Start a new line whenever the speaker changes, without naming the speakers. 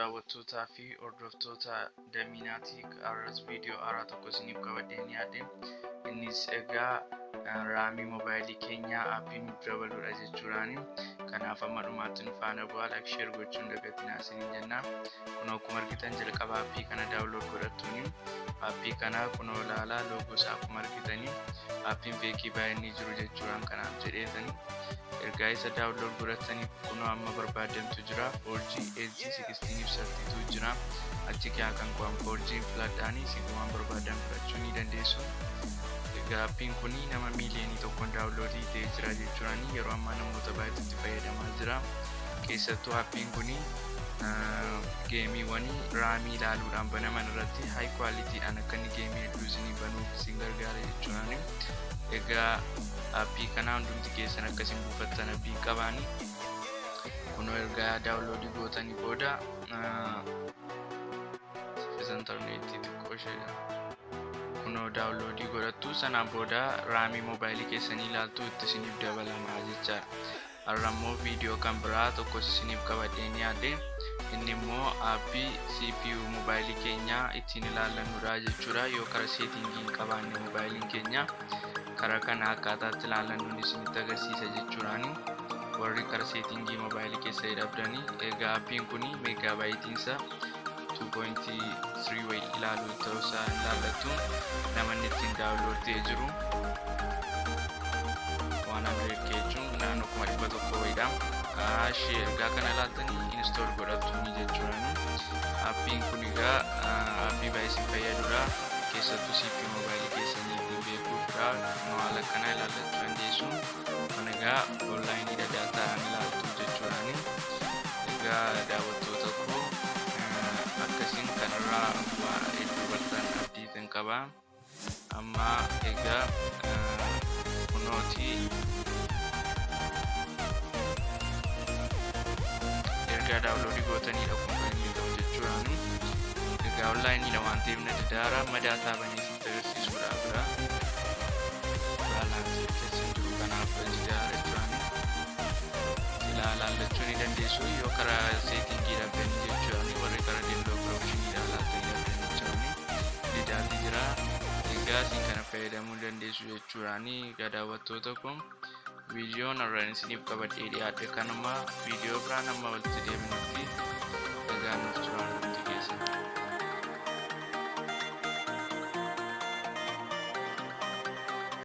Daawwattootaa fi hordoftoota Daminaatii, har'as viidiyoo haaraa tokko isiniif qabadheen dhiyaadhe. Innis egaa raamii moobaayilii keenyaa aappii nuuf dabaludha jechuudhaani. Kanaaf amma dhumaatti nu faana bu'aa, like, share gochuun dagatinaa isiniin jenna. Kunoo akkuma argitan jalqaba aappii kana download godhattuuni. Aappii kana kunoo ilaalaa, loogoo isaa akkuma argitanii aappiin feekii baay'een ni jiru jechuudhaan, kanaaf jedheetanii. Ergaa isa download godhatanii kunoo amma barbaadantu jira. 4G, 8G, 16 fi 32 jira. Achi kaa kan qo'an 4G filadhaanii, isin waan barbaadan filachuu ni dandeessu. Egaa aappiin kun nama miiliyoonii 1n downloadii ta'ee jira jechuudhaan, yeroo ammaa namoota baay'eetu itti fayyadamaa jira. Keessattuu aappiin kun geemiiwwan raamii ilaaluudhaan banaman irratti high qualityidhaan akka inni geemii hedduu isinii banuuf isin gargaara jechuudhaan. Egaa aappii kana hundumti keessan akkasiin buufattan abdii qabaani. Kunoo ergaa downloadii gootanii booda saffisa intarneetii xiqqoo ishee kunoo downloadii godhattu. Sanaan booda raamii moobaayilii keessanii ilaaltu, itti isiniif dabalamaa jechaadha. Har'a immoo viidiyoo kan biraa tokkos isiniif qabadheen dhiyaadhe. Inni immoo aappii CPU moobaayilii keenyaa ittiin ilaallannudha jechuudha. Yoo karaa seetingii hin qabaanne moobaayiliin keenya, karaa kana akkaataatti ilaallannuun isinitti agarsiisa jechuudhaani. Warri karaa seetingii moobaayilii keessa dhabdanii, egaa aappiin kun meegaabaayiitiinsa 2.3 wayi ilaalu ta'uusaa ilaallattu. Namanni ittiin download ta'ee jiru 100 jechuun naannoo 100,000 wayiidha. Ishee ergaa kana ilaaltanii install godhattuuni jechuudhaan. Aappiin kun egaa aappii baay'ee isin fayyadudha. Keessattuu CPU moobaayilii keessanii ittiin beekuufidha. Haala kana ilaallachuu dandeessu. Kun egaa onlaayiniidha, daataadhaan ilaaltu jechuudhaani. Egaa daawwattoota koo, akkasiin kanarraa waa hedduu bartan abdiitin qaba. Amma egaa kunooti ergaa downloadii gootaniidha kun kan inni ta'u jechuudhaani. Egaa onlaayiniidha waan ta'eef na didaara, amma daataa banee sitti agarsiisuudhaafidha. Baalaansii keessa hin jiru, kanaaf didaara jechuudhaani. Silaa ilaallachuu ni dandeessu yoo karaa seetingii dhabdanii jechuudhaani, warri karaa developer optioniidha ilaaltanii dhabdanii jechuudhaani didaati jira. Egaa isin kana fayyadamuu dandeessu jechuudhaani. Egaa daawwattoota koo, viidiyoon har'aan isiniif qabadhee dhiyaadhe kanuma. Viidiyoo biraan amma walitti deebinutti.